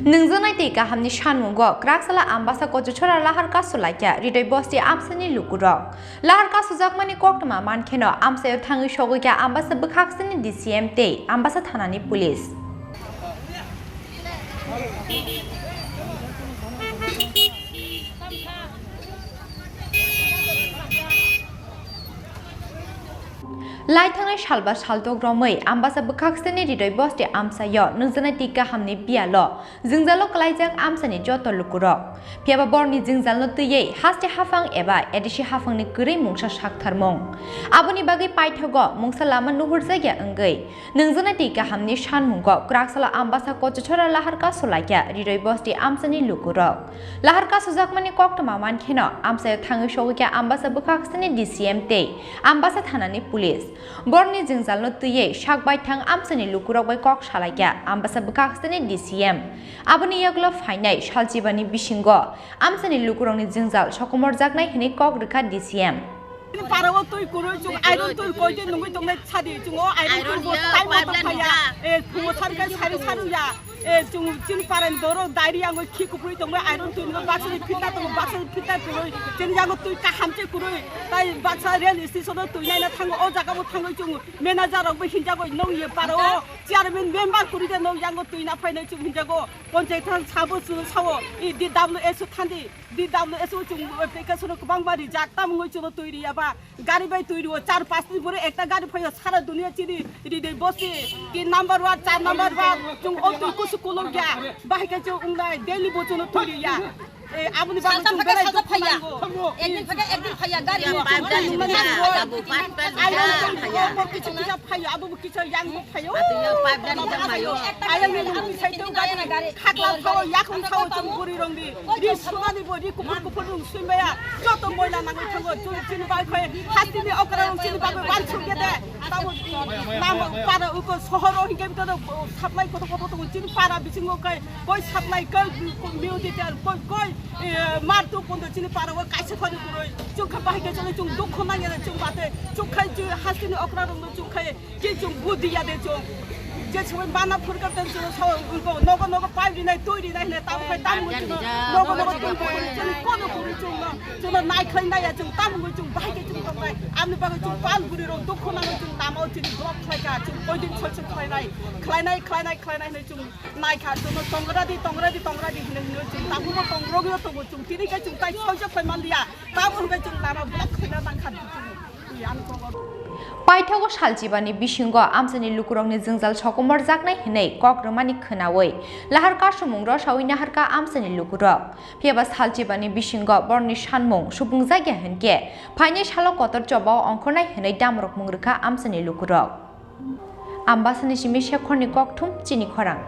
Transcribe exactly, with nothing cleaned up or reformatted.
Nungjaknai twi kahamni sanmungo kwraksala Ambasa Kochuchora lahar kasu laikha Ridoi bosti amsani lukurok. Lahar kasujakmani koktwma mankheno amsaio thangwi sogwikha Ambasa bwkhaksani D C M tei Ambasa thanani police. Lai thangnai salba saltok romwi Ambasa bwkhaksani Ridoi bosti amsaio nungjaknai twi kahamni biyalo jwngjalo kwlaijak amsani joto lukurok. Phiyaba borni jwngjalno twiwi haste haphang eba A D C haphangni kwrwi mungsa saktharmung. Aboni bagwi paithago mungsa lama nuhurjakya wngwi nungjaknai twi kahamni sanmungo kwraksala Ambasa Kochuchora lahar kasu laikha Ridoi bosti amsani lukurok. Lahar kasujakmani koktwma mankheno amsaio thangwi sogwikha Ambasa bwkhaksani D C M tei Ambasa thanani police. Borni jwngjalno twiwi sak baithang amsani lukurok bai kok salaikha Ambasa bwkhaksani D C M. Aboni yagulo phainai salchibani bisingo amsani lukurokni jwngjal sokomorjaknai hwnwi kok rwkha D C M. Parao twi kwrwi, chwng iron twi koi de nungwi tongnai sadi, chwng o iron twi bo time moto phaiya. E, phungo sari kai sari saru ya. E, chwng chini parani doro diary angoi khi kuphuri tongbai iron twi no baksa ni phita tongo, baksa ni phita kwrwi. Chini yango twi kaham se kwrwi. Tai baksa rail station o twi naina thango, o jaga bo thangoi chwng manager rok bo hinjago nong ye parao. Chairman member kwrwi de nong yango twi na phainai chwng hinjago. Panchayat thang sabo chwng sao, e, D W S o thandi. D W S o chwng application o kwbangma rijak, tamo wngwi chwngno twi riya ba? Gari bai twi rio, char panch din pore ekta gari phaio, sara dunia chini Ridoi bosti, tin number ward, char number ward, chwng o twi kusu kuluk ya, bahai khe chwng wngnai, daily bo chwngno twi riya. Eh, aboni bagwi chwng belai dukhu nango. Ekdin phaiya, ekdin phaiya, gari. Ayang twi rio, bo kichu kichu phaio, abo bo kichu yang bo phaio. Ayang ni nung sai tong gari. Khakla sao, yakung sao chwng bwrwi rong di. Ri sunani bo, ri kuphur kuphur rong sui maya. Joto moila nangwi thango, chwng chini bai phai, hasteni okra rong chini bagwi wan sung khe de. Tamo nam para uko sohor o hinkhe bito supply koto koto tongo chini para bisingo kai, koi supply kai, koi music, koi, koi, eh, mar tu kondo chini para o kaisa khani kuroi. Chwng kha bahai khe chwng dukho nangya chwng bate. Chwng khai chwng hasteni okra rong chwng khai. Ki chwng budi ya de chwng. Je chwng bana phurkar ten chwng sao, nogo nogo pipe rinai, twi rinai hwnwi tamo khai tamo chwng nogo nogo twi buri chwng kono buri chwng no. Chwng no nai khlai nai ya chwng tamo chwng bahai khe chwng tong nai. Amni bagwi chwng pal buri rok dukho nango chwng tamo chini block khlai kha chwng koi din soi soi khlai nai. Khlai nai, khlai nai, khlai nai hwnwi chwng nai kha chwng no tongra di, tongra di, tongra di hwnwi hwnwi chwng tamo bo tong rok yo tongo chwng tini khe chwng tai soi soi khlai man liya. Tamo hwnwi chwng lama block khlai na nang kha chwng. Paithago salchibani bisingo amchaini lukurokni jwngjal sokomorjaknai hwnwi kok rwmani khwnawi lahar kasumung rosawi naharkha amchaini lukurok. Phiyaba salchibani bisingo borokni sanmung supungjak ya hwnkhe phainai salo kotor chobao ongkhornai hwnwi damrokmung rwkha amchaini lukurok. Ambasani simi Sekharni kokthum chini khorang.